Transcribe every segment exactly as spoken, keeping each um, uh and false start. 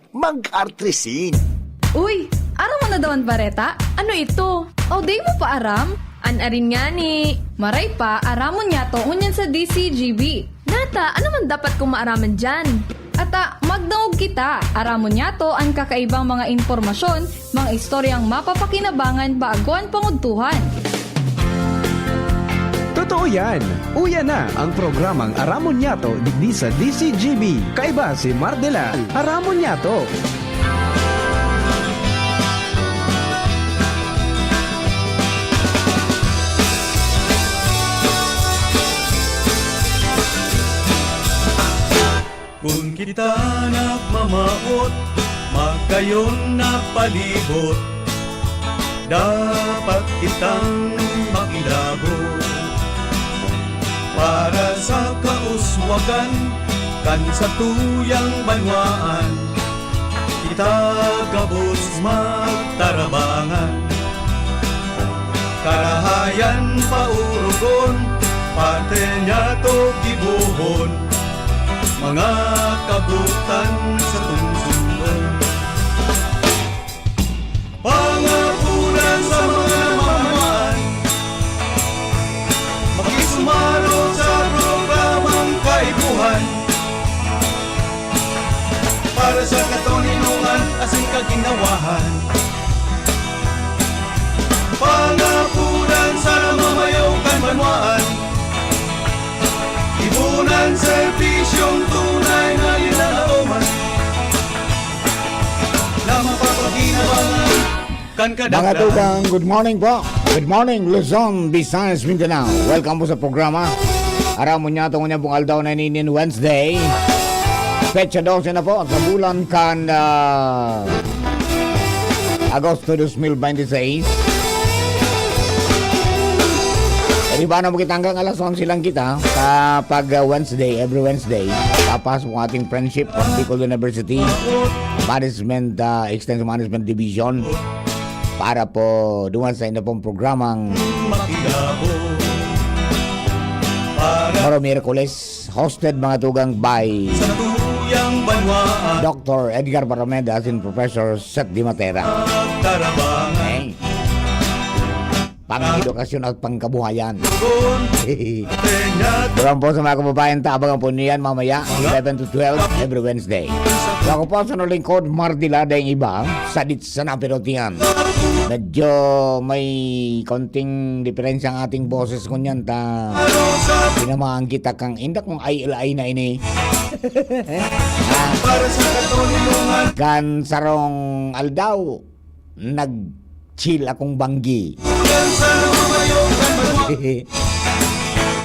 Mag-artrisin. Uy, aram mo na daw an bareta? Ano ito? O, di mo pa aram? An arin ngani. Maray pa, aramon niyato ngunyan sa D C G B. Nata, ano man dapat kong maaraman diyan? Ata, magdangog kita. Aramon niyato an kakaibang mga impormasyon, mga istoryang mapapakinabangan bago an pangudtuhan. Totoo yan! Uya na ang programang Aramon Niyato digdi sa D C G B. Kaiba si Mar Delal. Aramon Niyato. Kun kita nagmamawot, magayon na palibot, dapat kitang makilabot. Para sa kauswagan kan satuyang banwaan, kita gabos magtarabangan. Karahayan paurugon, pati niyato gibohon, mga kabutan sa tungsungon. Pangapuran sa mga mamahan, makisumarog sa programang kaipuhan. Para sa katoninongan asin kaginawahan. Pangapuran sa mamayo kan banwaan. Ipunan serbisyong tunay na linalaoman. Na mapapaginabangan kan Mga kadakulaan. Tugang, good morning po. Good morning, Luzon, Visayas, Mindanao. Welcome po sa programa. Aram mo niya, tungo niya pong aldaw na ninin Wednesday. Petsa dose na po sa bulan kan, ah, Agosto dos mil bente seis. Di ba na mo kita hanggang alas onse lang kita sa pag, ah, Wednesday, every Wednesday. Tapos po ating friendship from Bicol University Management, ah, Extension Management Division. Para po duman sa inyo pong programang Maro Miyerkules, hosted mga tugang by Doctor Edgar Barrameda asin Professor Seth Di Matera. Okay. Pang-edukasyon at pangkabuhayan. Pero po sa mga kababayan, tabangan po niyan mamaya, eleven to twelve, every Wednesday. So, ako po sa lingkod, Mardila, dayong iba, sadit sana pero tiyan. Medyo may konting diferensya ang ating boses ngunyan, ta tinamaan kita kang inda kong I L I na ini. Kan sarong aldaw, nag-chill akong banggi.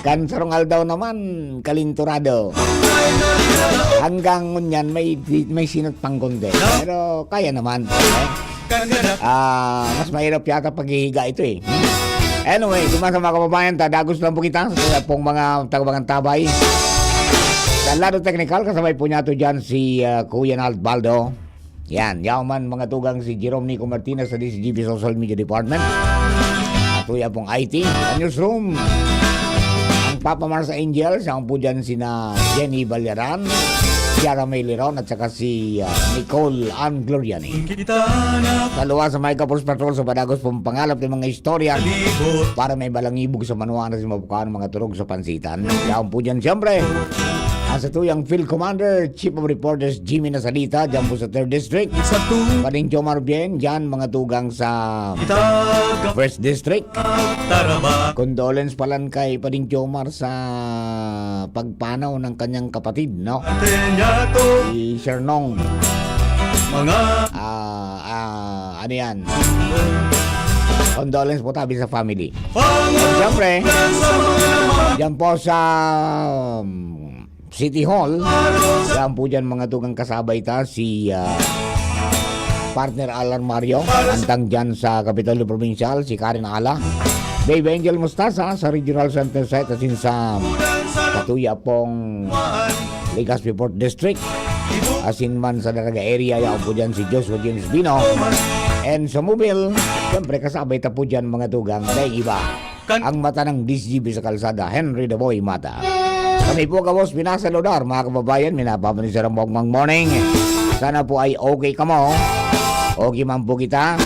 Kan sarong aldaw naman, kalinturado. Hanggang ngunyan, may, may sinot pang konti. Pero kaya naman, eh. Ah, mas mahirap yata paghihiga ito, eh. Anyway, duman sa mga kababayan, ta, dagos lang po kita sa pong mga taga-, mga tabay. Sa lado teknikal, kasabay po niya to dyan si, ah, Kuya Nald Baldo. Yan, yaman mga tugang si Jerome Nico Martinez sa D C G B Social Media Department. At tuya pong I T, sa newsroom. Ang Papa Mars Angel, siya po dyan sina Jenny Balyaran, Kiara May Liron, at saka si, ah, Nicole Ann Gloriani. Sa luwas sa may Kapos Patrol sa padagos pong pangalap ng mga istorya para may balangibog sa manuan na si mabukaan mga turog sa pansitan. Yaon po dyan, siyempre, ang sa tuyang Field Commander, Chief of Reporters, Jimmy Nasalita, dyan po sa Third District. Pading Jomar Bien, dyan mga tugang sa First District. Condolence palan kay Pading Jomar sa pagpanaw ng kanyang kapatid, no? Si Sir Nong. Ah, ah, ano yan? Condolence po tabi sa family. At siyempre, dyan po sa, um, City Hall, dyan po dyan mga tugang kasabay ta, si, ah, partner Alan Mario, antang dyan sa Kapitolyo Provincial, si Karen Ala, Baby Angel Mustasa, sa Regional Center Site, asin sa Katuya pong Legazpi Fourth District, asin man sa Daraga area, yaon po dyan si Joshua James Bino, and sa Mobile, siyempre kasabay ta po dyan mga tugang, dahil iba. Ang mata ng D C G B sa kalsada, Henry the Boy Mata. Kami po gabos pinasaludar, mga kababayan, minapapanisaran po ang morning. Sana po ay okay kamo. Okay man po kita.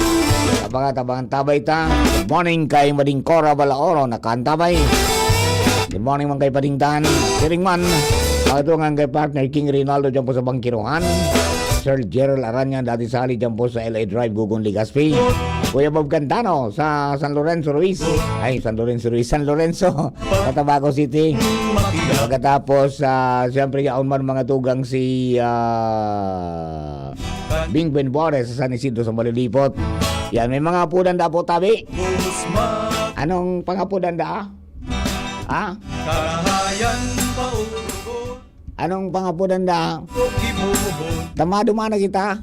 Tabangan-tabangan tabay ta. Good morning kay Mading Cora Balaoro, nakaantabay. Good morning man kay Pading Dan. Siring man, mga tungang kay partner King Rinaldo dyan po sa Bangkiruhan. Sir Gerald Aranya, dati sali dyan po sa L A Drive, Gugon, Legazpi. Kuya Bob Cantano sa San Lorenzo Ruiz. Ay, San Lorenzo Ruiz, San Lorenzo, sa Tabaco City. Pagkatapos, ah, siyempre, yaon man mga tugang si, ah, Bing Benbores sa San Isidro sa Malilipot. Yan, may mga apodan da po, tabi. Anong pangapodan da? Ha? Anong pangapodan da? Tamado man na kita.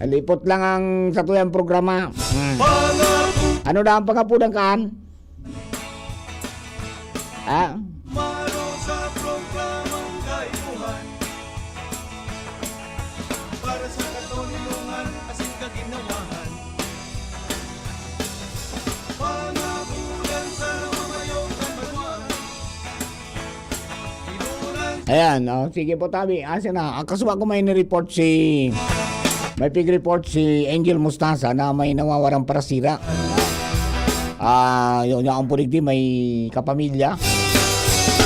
Lipot lang ang satuyang programa. Hmm. Ano da ang pangapodan kan? Ha? Ayan, oh, sige po, tabi. Asa na? Ang kasuwa ko may ni-report si, may pig-report si Angel Mustasa na may nawawarang parasira. Ah, yun, yun ang puligdi, may kapamilya.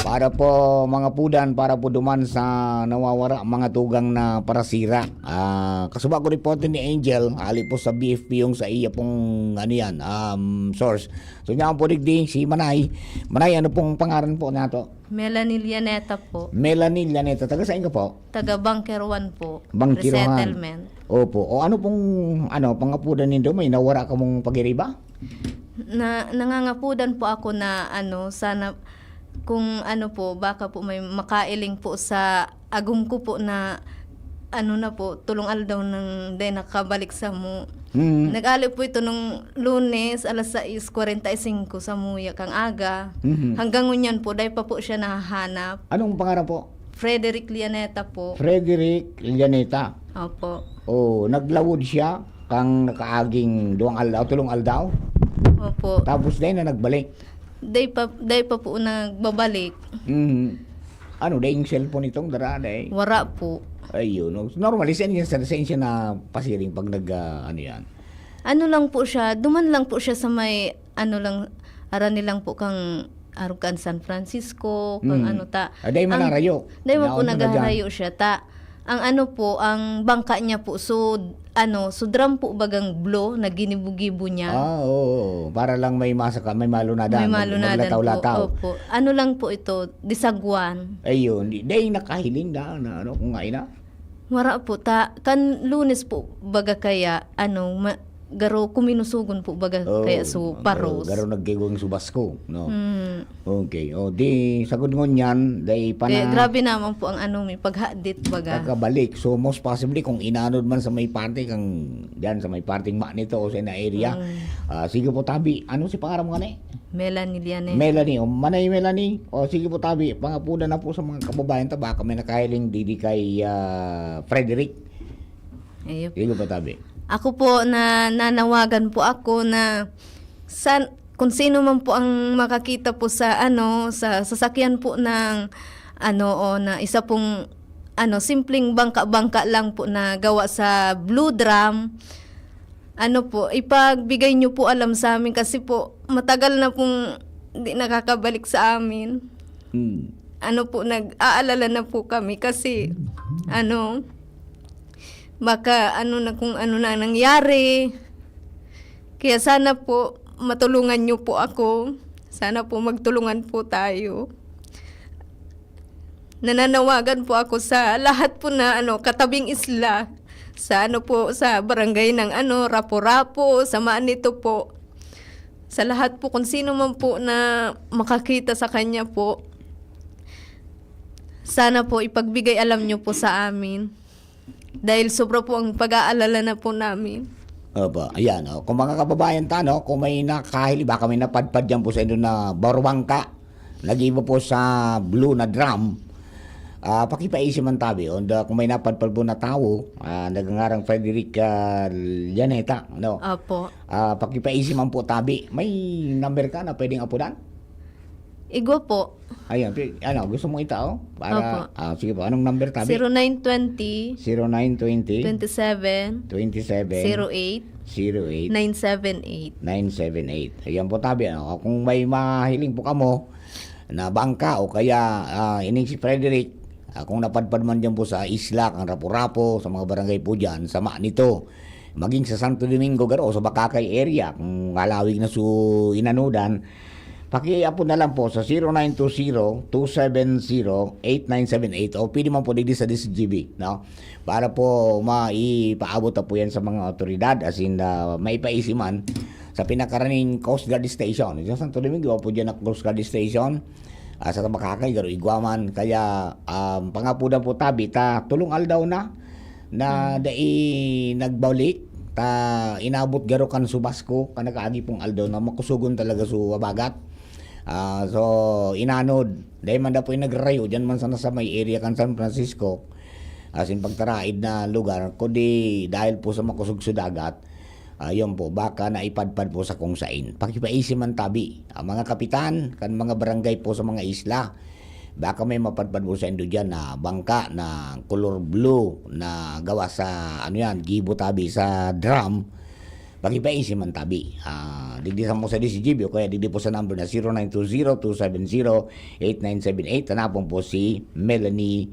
Para po mga pudan, para po duman sa nawawara, mga tugang na parasira. Ah, kasuba ko report ni Angel, ali po sa B F P yung sa iya pong, ano yan, um, source. So, niya ang puligdi, si Manay. Manay, ano pong pangaran po nato? Melanie Llaneta po. Melanie Llaneta. Taga saan ka po? Taga Bangkeruan po. Bangkeruan. Resettlement. Opo. O ano pong, ano, pangapudan nindo? May nawara kamong pagiriba? Na, nangangapudan po ako na, ano, sana kung ano po, baka po may makailing po sa agom ko po na, ano na po, tolong aldaw nang dai nakabalik samo. Mm. Nag-ali po ito nung Lunes, alas sais kwarenta y singko samuya kang aga. Mhm. Hanggang ngunyan po, dai pa po siya nahahanap. Anong pangaran po? Frederick Llaneta po. Frederick Llaneta. Opo. Oh, naglawod siya kang nakaaging duwang aldaw, tolong aldaw? Opo. Tapos dai na nagbalik? Dai pa, dai pa po nagbabalik. Mhm. Ano, dai yung cellphone itong dara, dai? Wara po. Ayun, no? Normally, saan yan, saan, saan siya napasiring pag nag, ah, ano yan? Ano lang po siya, duman lang po siya sa may, ano lang, arani lang po kang, arog kan San Francisco, kang Mm. ano ta. Ah, dai man Ang, narayo. dai man po Naon mo na dyan. naghaharayo siya ta. Ang ano po, ang bangka niya po, so, ano, so drum po bagang blow na ginibo-gibo niya. Ah, oo, oo. Para lang may masaka-, may malunadan, May mag-, malunadan maglataw-lataw. po. Opo. Ano lang po ito, disagwan. Ayun, di, dai nakahiling na, na, ano, kung nga ina. Wara po, ta, kan Lunes po, baga kaya, ano, ma-, garo kuminusugon po, baga Oh, kaya so, garo, paros. garo nagkigwang subasko, no? Mm. Okay. O, di, sagod ngunyan, dai pa Kaya na grabe naman po ang ano, may paghadit, baga. Pagkabalik. So, most possibly, kung inanod man sa may party kang, diyan sa may parting ma nito o sa ina area, Mm. ah, sige po, tabi. Ano si pangaran mo, ngani? Melanie Liane. Melanie. O, Manay Melanie. O, sige po, tabi. Pangapudan na po sa mga kababayan ta. Baka may nakahiling didi kay, ah, Frederick. Ayun. Sige po, tabi. Ako po, na, nanawagan po ako na san-, kung sino man po ang makakita po sa, ano, sa sasakyan po ng, ano, o na isa pong, ano, simpleng bangka-bangka lang po na gawa sa blue drum, ano po, ipagbigay niyo po alam sa amin kasi po matagal na pong di nakakabalik sa amin. Hmm. Ano po, nag-aalala na po kami kasi, ano, baka ano na kung ano na nangyari. Kaya sana po matulungan niyo po ako. Sana po magtulungan po tayo. Nananawagan po ako sa lahat po na, ano, katabing isla. Sa, ano po, sa barangay ng, ano, Rapu-Rapu, sa Manito po. Sa lahat po, kung sino man po na makakita sa kanya po, sana po ipagbigay alam niyo po sa amin. Dahil sobra po ang pag-aalala na po namin. Opo, ayan, oh. Kung mga kababayan ta, no, kung may nakahili, baka may napadpad dyan po sa inyo na barbangka, nag-iba po sa blue na drum, ah, pakipaisi man tabi. O, da, kung may napadpad po na tawo, ah, nagangarang Frederick, ah, Llaneta, no? Opo. Ah, pakipaisi man po tabi. May number ka na pwedeng apudan? Igwa po. Ayan, pi- ano, gusto mong itao? Para, Opo. Ah, sige po, anong number tabi? Zero nine twenty, Zero nine twenty, twenty-seven, twenty-seven, zero eight, zero eight, nine seven eight. nine seven eight. Ayan po tabi, ano? Kung may mahiling po kamo na bangka o kaya ah, ining si Frederick, ah, kung napadpad man dyan po sa isla, ang Rapu-Rapu, sa mga barangay po dyan, sama nito. Maging sa Santo Domingo, garo, sa Bacacay area, kung halawig na su inanudan, pakiapo na lang po sa zero nine two zero, two seven zero, eight nine seven eight o pwede man po digdi sa D C G B, no? Para po maipaabot na po yan sa mga otoridad, as in, ah, maipaisi man sa pinakaraning Coast Guard Station. Sa Santo Domingo, po dyan ang Coast Guard Station. Ah, sa Tabacacay, garo igwa man. Kaya, um, pangapudan po tabi, ta tulong aldaw na, na dai nagbalik, ta inabot garo kan subas ko, kan nakaagi pong aldaw na makusugon talaga su habagat. Ah, so, inanod, dai man daw po yung nagrayo, dyan man sana sa may area kan San Francisco, as in pagtaraid na lugar, kundi dahil po sa makusog su dagat, ayun po, baka naipadpad po sa kung sain. Pakipaisi man tabi, ang mga kapitan, kan mga barangay po sa mga isla, baka may mapadpad po sa indo dyan na bangka na color blue na gawa sa, ano yan, gibo tabi sa drum, pakipaisi man tabi. Ah, digdi sa mo sa D C G B o kaya digdi po sa number na zero nine two zero two seven zero eight nine seven eight. Hanapon po si Melanie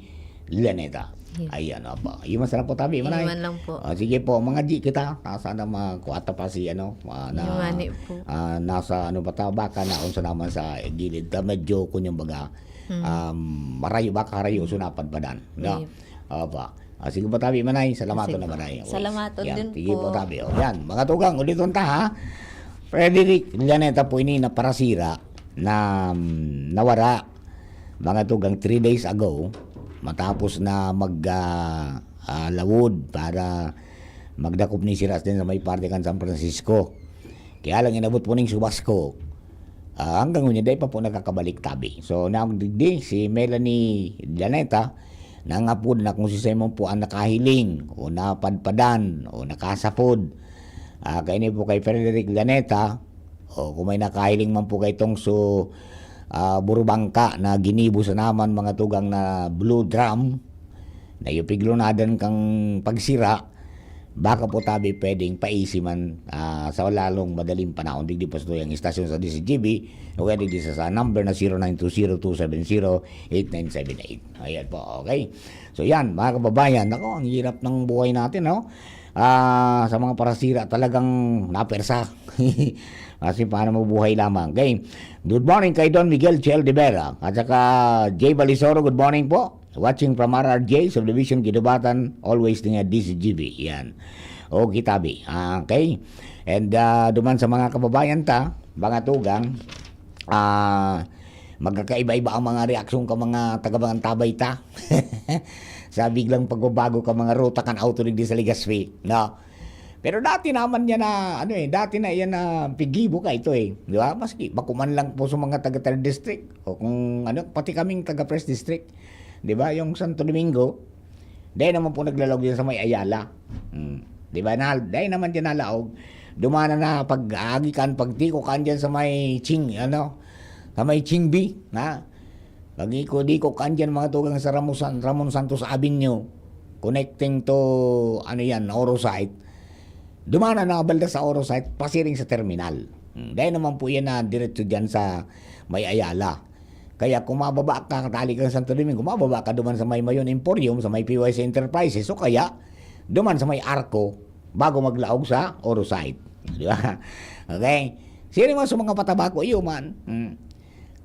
Laneta. Yes. Ayan, apa. Iman sana po tabi, manay. Iman lang po. Ah, sige po, mga di kita. Ah, sana makuha ta pa si ano, ah, na, Yung ani po. ah, nasa ano ba ta, baka na unsa naman sa gilid ta, medyo kunyang baga, um, marayo ba, karayo, so napadpadan. No? Yep. Apa. Ah, sige po tabi, manay. Salamat Sige na, po. manay. Okay. Salamaton Yan, din sige po po. tabi. O, yan, mga tugang, uliton ta ha. Frederick Llaneta po ini na parasira na mm, nawara mga tugang three days ago matapos na mag ah, ah, lawod para magdakop ni Siras din sa may parte kan San Francisco. Kaya lang inabot po ning subas ko, ah, hanggang ngunyan, dai pa po nakakabalik tabi. So, naog digdi si Melanie Llaneta, nangapod na kung si Simon po ang nakahiling o napadpadan o nakasapod. Ah, kaini po kay Frederick Llaneta, o kung may nakahiling man po kay Tongso ah, Burubangka na ginibo sa naman mga tugang na blue drum, na yung piglunadan kang pagsira, baka po tabi pwedeng paisi man ah, sa lalong madaling panahon digdi po sa tuyang istasyon sa D C G B o kaya digdi sa, sa number na zero nine two zero two seven zero eight nine seven eight. Ayan po, okay? So yan, mga kababayan, nako, ang hirap ng buhay natin, no? Ah, sa mga parasira talagang napersa. Kasi paano mabuhay lamang. Okay. Good morning kay Don Miguel Chel de Vera at saka Jay Balisoro. Good morning po. Watching from R R J, Subdivision Kidubatan, always nga D C G B. Yan. Okay, tabi. Ah, okay. And ah, duman sa mga kababayan ta, mga tugang, ah, magkakaiba-iba ang mga reaksyon ka mga taga-Mangantabay ta. Sa biglang pagbabago ka mga ruta kan auto digdi sa Legazpi, no? Pero dati naman yan na, ano eh, dati na yan na pigibo ka ito eh. Di ba? Maski, bako man lang po sa mga taga third District, o kung ano, pati kaming taga First District. Di ba? Yung Santo Domingo, dahil naman po naglalaog yan sa may Ayala. Hmm. Di ba? Na, dahil naman dyan nalaog, dumana na pag-agi kan, pagtiko kan dyan sa may Ching, ano, sa may Chingbi, ha? Pag-iko-diko kan dyan mga tugang sa Ramusan, Ramon Santos Avenue, connecting to, ano yan, Orosite. Dumana na balda sa Orosite, pasiring sa terminal. Hmm. Dahil naman po yan na diretso dyan sa may Ayala. Kaya kung mababa ka, tali kang Santo Domingo, mababa ka duman sa may Mayon Emporium, sa may P Y C Enterprises, o kaya duman sa may Arco, bago maglaog sa Orosite. Di ba? Okay? Sino man sa mga patabako, iyo man. Hmm.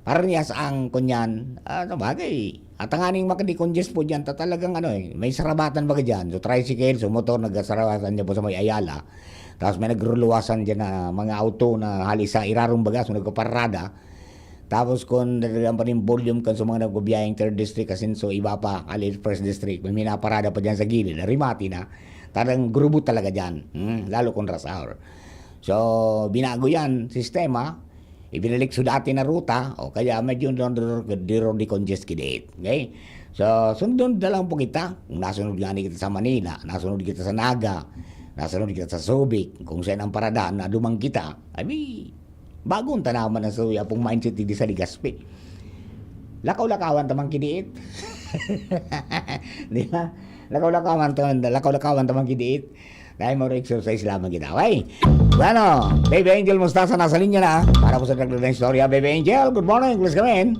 Parehas ang kunyan. Ah, sa bagay, at tanganing makadecongest po dyan, ta talagang ano eh, may sarabatan baga dyan. So, tricycle, so motor, nagsasarabatan dyan po sa may Ayala. Tapos may nagruluwasan dyan na mga auto na hali sa irarom baga, so nagpaparada. Tapos kung dadagan pa rin volume kan sa mga nagbabiyaheng third district, asin so iba pa, ali first district, may minaparada pa dyan sa gilid, narimati na. Talagang grubo talaga dyan, hmm, lalo kung rush hour. So, binago yan, sistema, ibinalik sa dati na ruta, o kaya medyo diro, diro decongest kidiit. Okay? So, sundon na lang po kita. Kung nasunod nga ni kita sa Manila, nasunod kita sa Naga, nasunod kita sa Subic, kung saan ang paradahan, nadumang kita, abi, Bagong tanaman na sa uyapong mindset digdi sa Legazpi. Lakaw-lakawan ta man ki diit. Di ba? Lakaw-lakawan ta, lakaw-lakawan ta man ki diit. Dahil more exercise lamang kita. Okay? Bueno, Baby Angel Mostaza nasa linya na. Para po sa dagdag na istorya, Baby Angel, good morning. Please come in.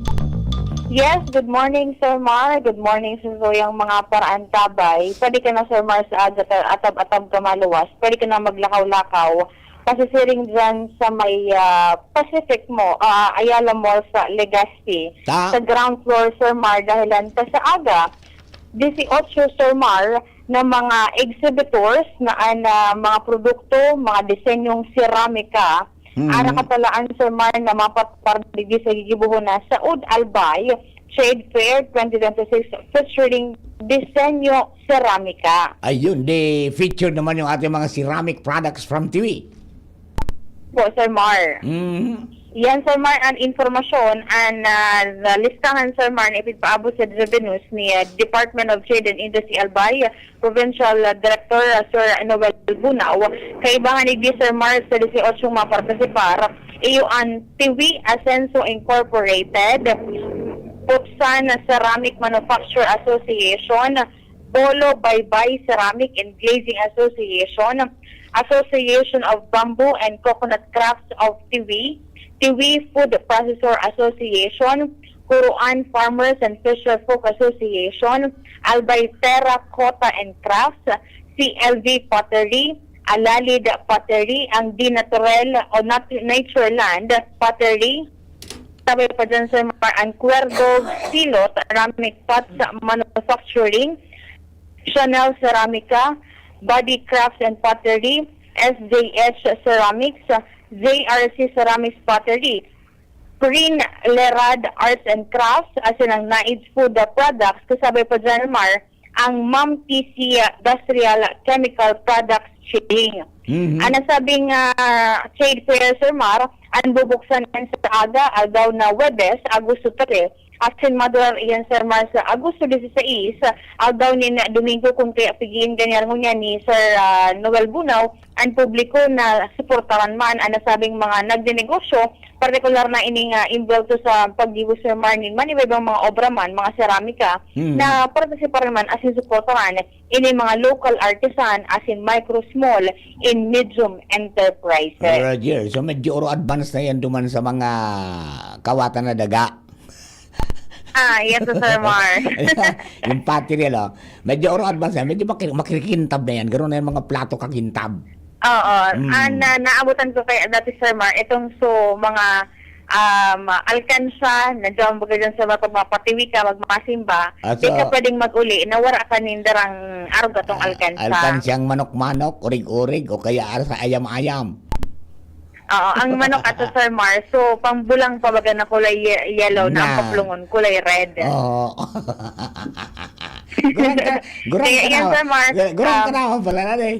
Yes, good morning, Sir Mar. Good morning sa tuyang mga paraantabay. Pwede ka na, Sir Mar, sa aga, ta- atab-atab ka maluwas. Pwede ka na maglakaw-lakaw. Pasisiring dyan sa may ah, Pacific Mall, ah, Ayala Mall sa Legazpi. Ta? Sa ground floor, Sir Mar, dahilan ta sa aga. Dieciocho, Sir Mar, na mga exhibitors na an ah, mga produkto, mga disenyong seramika, Mm. ang nakatalaan, Sir Mar, na mapatupad digdi sa gigibohon na Saud Albay Trade Fair twenty twenty-six featuring Disenyo Seramika. Ayun, di featured naman yung ating mga ceramic products from Tiwi. Po, Sir Mar. Mm. Yan, Sir Mar, ang informasyon, ang ah, listahan, Sir Mar, na ipigpaabot sa Revenues ni ah, Department of Trade and Industry Albay, Provincial ah, Director ah, Sir Noel Bunao. Kaibahan ni Sir Mar sa dieciocho mapartisipar, iyo ang Tiwi Asenso Incorporated, Putsan Ceramic Manufacturer Association, Bolo Baybay Ceramic and Glazing Association, Association of Bamboo and Coconut Crafts of Tiwi, Tiwi Food Processor Association, Kuruan Farmers and Fisher Folk Association, Albay Terra Cotta and Crafts, C L V Pottery, Alalid Pottery, ang Di Naturel o Nat- Natureland Pottery, sabay pa dyan, Sir Mar, ang Cuerdo Silot, Ceramic Pots Manufacturing, Chanel Ceramica, Body Crafts and Pottery, S J H Ceramics, J R C Ceramics Pottery, Green Lerad Arts and Crafts, asin ang Naids Food Products, kasabay pa dyan, Mar, ang Ma'am T C Industrial Chemical Products Chain. Mhm. Ang nasabing ah, trade fair, Sir Mar, ang bubuksan yan sa aga, aldaw na Webes, Agosto tres, asin madurar iyan, Sir Mar, sa Agosto dieciséis, aldaw nin Domingo, kun kaya pigiin ganyan ngunyan ni Sir ah, Noel Bunao, ang publiko na suportaran man ang nasabing mga nagnenegosyo, partikular na ining ah, involved sa paggibo, Sir Mar, nin man iba-ibang mga obra man, mga seramika, Hmm. na partisiparan man asin suportaran ini mga local artisan asin micro, small, and medium enterprises. Roger, so medyo oro advance na yan duman sa mga kawatan na daga. Ah, yes, Sir Mar. Yung pottery, ano, medyo oro advance na yan. Medyo makir- makirikintab na yan. Ganoon na yung mga plato kakintab. Oo. Mm. Ah, na, naabutan ko kaya dati, Sir Mar, itong so, mga um, alkansya, nandiyan baga dyan sa mga pagmapatiwi ka, magmakasimba, Ah, di ka so- pwedeng mag-uli na wala ka nindarang arog atong alkansya. Alkansyang manok-manok, urig-urig, o kaya sa ayam-ayam. Oo, ang manok ato, Sir Mar, so pangbulang pa baga na kulay ye- yellow, na ang Na. paplungon kulay red. Oo. Gurang ka, gurang Kaya ka yan, na. Sir Mar, Gurang ka um, na, wala na eh.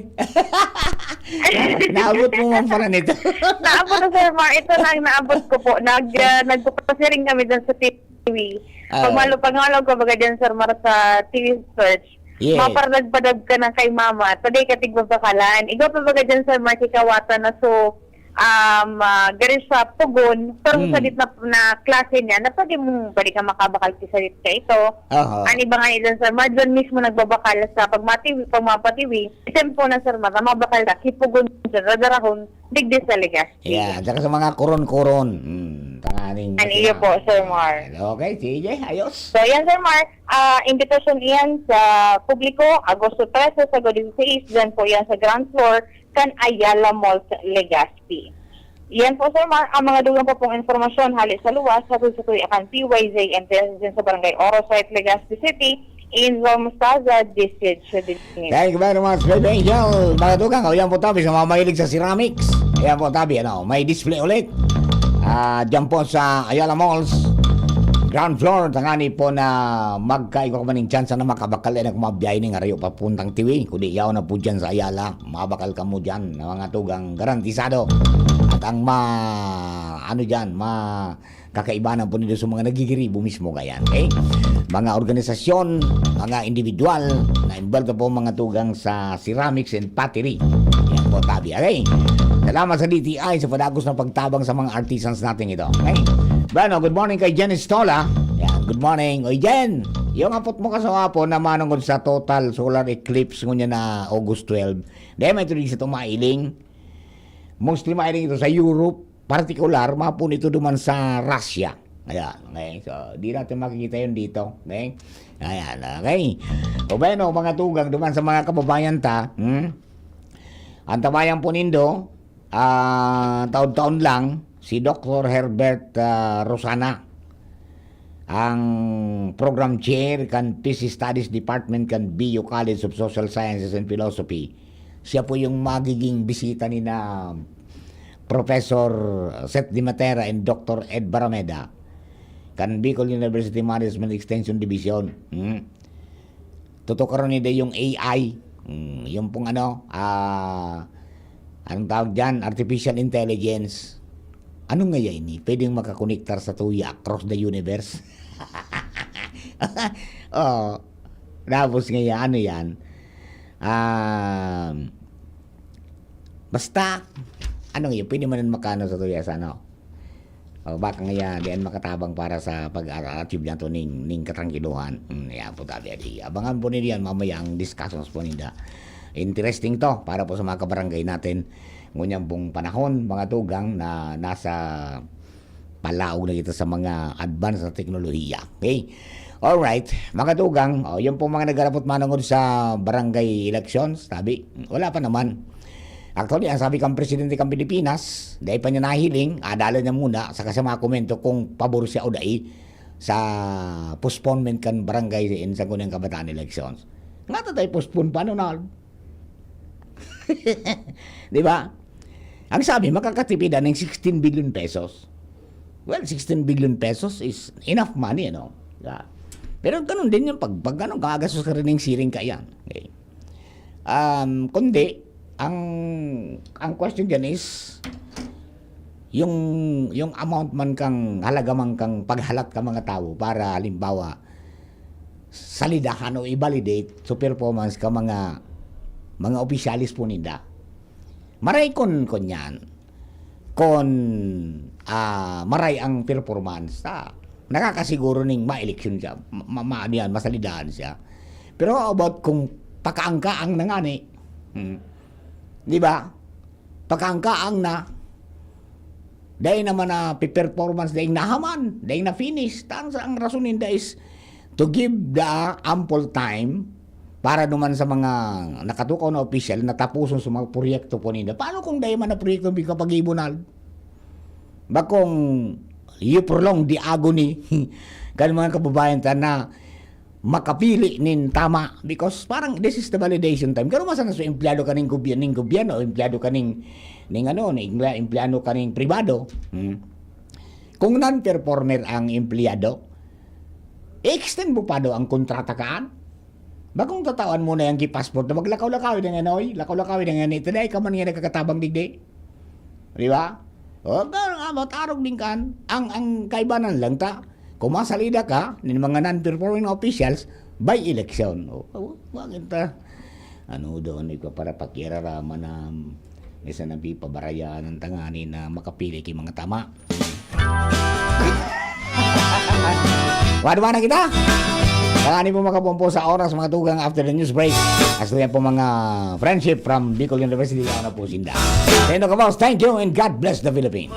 Naabot mo man pala nito. Naabot na, Sir Mar, ito na ang naabot ko po. Nag, ah, nagpapasiring kami dyan sa T V. Ah. Pag malo, pag malo ko baga dyan, Sir Mar, sa T V search, Yes. mapardag-padag ka na kay mama, taday ka tigbabakalan. Igwa pa baga dyan, Sir Mar, kikawatan na so, um, ah, gari sa pugon, pero Mm. sa dit na, na klase niya, na pwede mong, pwede ka makabakal sa dit ka ito. Aha. Ang iba nga dyan, Sir Mar, dyan mismo nagbabakal sa pagmatiwi, pagmapatiwi. Tempo na, Sir Mar, na mabakal ka, kipugon dyan, radarahon, digdi sa Legazpi. Yeah, tsaka sa mga kuron-kuron. Hmm, tanganing Ano iyo po, Sir Mar? Okay, sige, ayos. So, yan, Sir Mar. Ah, imbitasyon iyan sa publiko, Agosto trese, Sabado dieciséis, dyan po yan sa ground floor, kan Ayala Mall sa Legazpi. Yan po, Sir Mar, ang mga dugang pa pong impormasyon hali sa luwas, hatod sa tuya kan P Y Z M T S dyan sa Barangay Oro Site, Legazpi City, Angel Mostaza, District Siya din. Thank you very much, Baby Angel. Mga tugang, o yan po tabi sa mga mahilig sa ceramics. Ayan po tabi, ano, may display ulit. Ah, dyan po sa Ayala Malls, ground floor, tangani po na magkaigwa ka man ng tsansa na makabakal na kumabiyahe ning harayo papuntang Tiwi. Kundi yaw na po dyan sa Ayala, mabakal ka mo dyan, na mga tugang garantisado. At ang ma, ano dyan, ma, kakaibanan po nito sa mga nagigiribo mismo kaya, okay? Mga organisasyon, mga individual na involved po mga tugang sa ceramics and pottery. Yan. po tabi. Okay? Salamat sa D T I sa padagos na pagtabang sa mga artisans natin ito. Okay? Bueno, good morning kay Jen Estola. Yan, good morning. Oy, Jen, yung apot mo kasawapo na manungod sa total solar eclipse ngunyan na August twelve. Dahil may tuloy sa tumailing. Mostly mailing ito sa Europe. Partikular, mapon ito duman sa Russia. Ayan, okay? So, di natin makikita yun dito. Okay? Ayan, okay? O bueno, mga tugang duman sa mga kababayan ta, hmm? Ang tabayan po nindo, ah, taon-taon lang, si Doktor Herbert, ah, Rosana, ang program chair kan Peace Studies Department kan B U College of Social Sciences and Philosophy. Siya po yung magiging bisita ni na Professor Seth Dimatera and Doktor Ed Barameda kan Bicol University Management Extension Division. Hmm. Tutukaron nila yung A I. Hmm, yung pong ano, ah, anong tawag dyan? Artificial intelligence. Ano nga yan ini? Pwedeng makakonektar sa tuya across the universe? Oh, tapos nga yan, ano yan? Um, basta, ano nga yun? Pwede man yan makano sa tuya sa ano? O baka nga yan, di yan makatabang para sa pag-achieve nato ning, ning katrangkiluhan. Hmm, yan po tabi, adi. Abangan po ninyo yan mamaya ang discussions po ninda. Interesting to para po sa mga kabarangay natin. Ngunyan pong panahon, mga tugang, na nasa palaog na kita sa mga advance na teknolohiya. Okay? Alright, mga tugang, oh, yun pong mga nagharapot manungod sa barangay elections, sabi, wala pa naman. Actually, ang sabi kang presidente kang Pilipinas, dahil pa niya nahiling, adala niya muna, saka siya makomento kung pabor siya o dai sa postponement kan barangay in Sangguniang Kabataan elections. Nga tatay postpone pa, no, Nal? Di ba? Ang sabi, makakatipid na ng sixteen billion pesos. Well, sixteen billion pesos is enough money, ano? Yeah. Pero ganun din yung pag, pag ano, gagastos ka rin ng siring ka yan. Okay. Um, kundi, ang, ang question dyan is, yung, yung amount man kang, halaga man kang paghalat ka mga tao para, halimbawa, salidahan o i-validate sa performance ka mga, mga opisyalis po ninda. Maray kon, kon yan, kon, ah, maray ang performance, ah, nakakasiguro ning ma-eleksyon siya, ma-, ma-, ano yan, masalidahan siya. Pero how about kung pakaangkaang na ngani? Hmm. Di ba? Pakaangkaang na, dahil naman na performance, dahil nahaman, dahil na-finish. Ang, ang rason ninda is to give the ample time para naman sa mga nakatukaw na opisyal na tapuson sa mga proyekto po ninda. Paano kung dahil man na proyekto, bigla pag-iibonal? Bakong you prolong the agony kan mga kababayan ta na makapili nin tama, because parang this is the validation time. Kano man sana so empleyado kaning gobyerno, ning gobyerno, o empleyado kaning, ning ano, ning empleyado kaning pribado. Hmm. Kung non-performer ang empleyado, i-extend mo pa daw ang kontrata kaan? Bakong tatawan mo na yung passport na maglakaw-lakaw yung ano, oy, lakaw-lakaw yung ano, ito na ikaw man nga nagkakatabang digdi. Di ba? O, pero nga, matarog din kan. Ang, ang kaibanan lang ta, kung masalida ka, nin mga non-performing officials, by election. O, o, bakit ta? Ano doon, ikaw para pakirarama na, minsan ang pipabarayaan ng tangani na makapili kay mga tama. Wala na kita? Tangani po makapumpo sa oras, mga tugang after the news break. As yan po mga friendship from Bicol University, ako na po sinda. Tendo ka, boss. Thank you and God bless the Philippines.